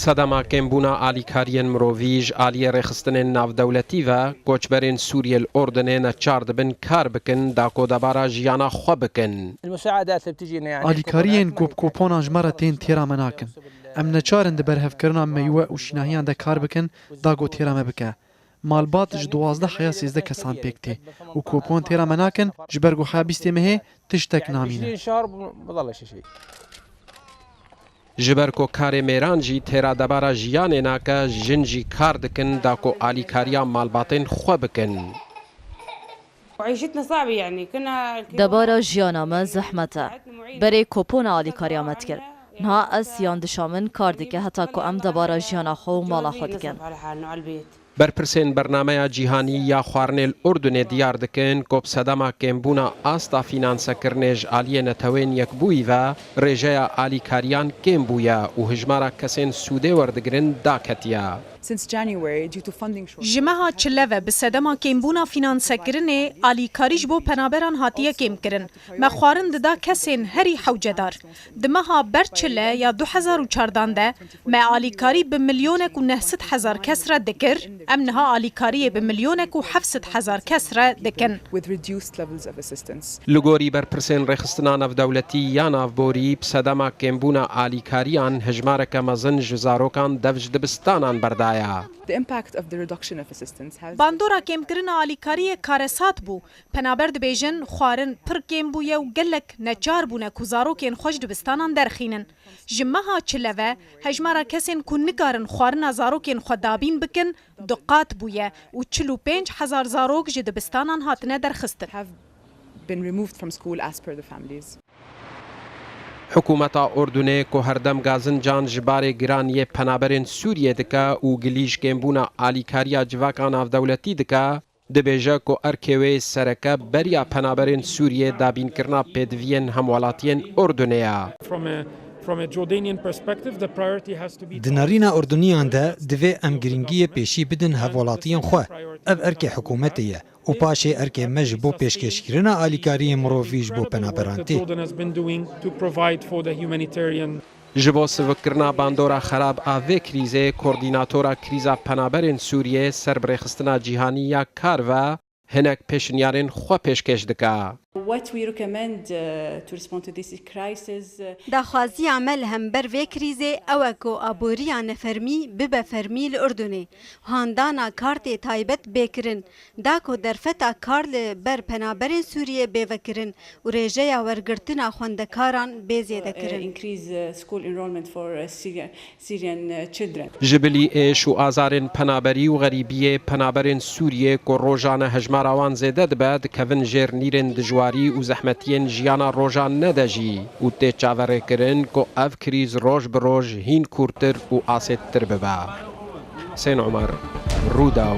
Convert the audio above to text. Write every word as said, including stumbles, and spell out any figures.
Sedema kêmbûna alîkariyên mirovî ji aliyê rêxistinên navdewletî ve koçberên Sûriyê li Urdunê neçar dibin kar bikin, da ku debara jiyana xwe bikin. Alîkariyên ku bi koponan ji me re tên têra me nakin. Em neçar in di berhevkirina meywe û şînahiyan de kar bikin, da ku têra me bike. Malbat ji duwazdeh heya sêzdeh kesan pêk tê û kopon têra me nakin, ji ber ku heya bîstê mehê tiştek namîne. Ji ber ku karê mêran jî têra debara jiyanê nake, jin jî kar dikin da ku alîkariya malbatên xwe bikin. Debara jiyana me zehmet e. Berê kopona alîkariya me dikir. Niha ez yan dişa min kar dike heta ku em debara jiyana xwe û mala xwe dikin. Berpirsên Bernameya Cîhanî ya Xwarinê li Urdunê diyar dikin ku bi sedema kêmbûna asta fînansekirinê ji aliyê Netewên Yekbûyî ve rêjeya alîkariyan kêm bûye û hijmara kesên sûdê werdigirin daketiye. Ji meha çile ve bi sedema kêmbûna fînansekirinê alîkarî ji bo penaberan hatiye kêmkirin. Me xwarin dida kesên herî hewcedar. Di meha ber çile ya du hezar û çardan de me alîkarî bi milyonek û neh sed hezar kes re dikir, em niha alîkariyê bi milyonek û heft sed hezar kes re dikin. Li gorî berpirsên rêxistina navdewletî ya navborî, bi sedema kêmbûna alîkariyan hejmareke mezin ji zarokan dev ji dibistanan berdaye. Bandora kêmkirina alîkariyê karesat bû. Penaber dibêjin, xwarin pir kêm bûye û gelek neçar bûne ku zarokên xwe ji dibistanan derxînin. Ji meha çile ve hejmara kesên ku nikarin xwarina zarokên xwe dabîn bikin du qat bûye û çil û pênc hezar zarok ji dibistanan hatine derxistin. Hikûmeta Urdunê ku herdem gazincan ji barê giran yê penaberên Sûriyê dike û gilî ji kêmbûna alîkariya civaka navdewletî dike, dibêje ku erkê wê sereke beriya penaberên Sûriyê dabînkirina pêdiviyên hemwelatiyên Urdunê ye. Di nerîna Urduniyan de divê em girîngiyê pêşî bidin hevwelatiyên xwe. Ev erkê hikûmetê ye û paşê erkê me ji bo pêşkêşkirina alîkariyên mirovî ji bo penaberan tê. Ji bo sivikkirina bandora xerab a vê krîzê, Koordînatora Krîza Penaberên Sûriyê ser bi Rêxistina Cîhanî ya Kar ve hinek pêşinyarên xwe pêşkêş dike. Daxwaziya me li hember vê krîzê ew e ku aboriya nefermî bibe fermî li Urdunê, handana kartê taybet bê kirin, da ku derfeta kar li ber penaberên Sûriyê bê vekirin û rêjeya wergirtina xwendekaran bê zêdekirin. Ji bilî êş û azarên penaberî û xerîbiyê, penaberên Sûriyê ku rojane hejmara wan zêde dibe, dikevin jêr nîrên dijwarî û zehmetiyên jiyana rojane de jî û tê çaverêkirin ku ev krîz roj bi roj hîn kûrtir û asêttir bibe. Husên Omer, Rûdaw.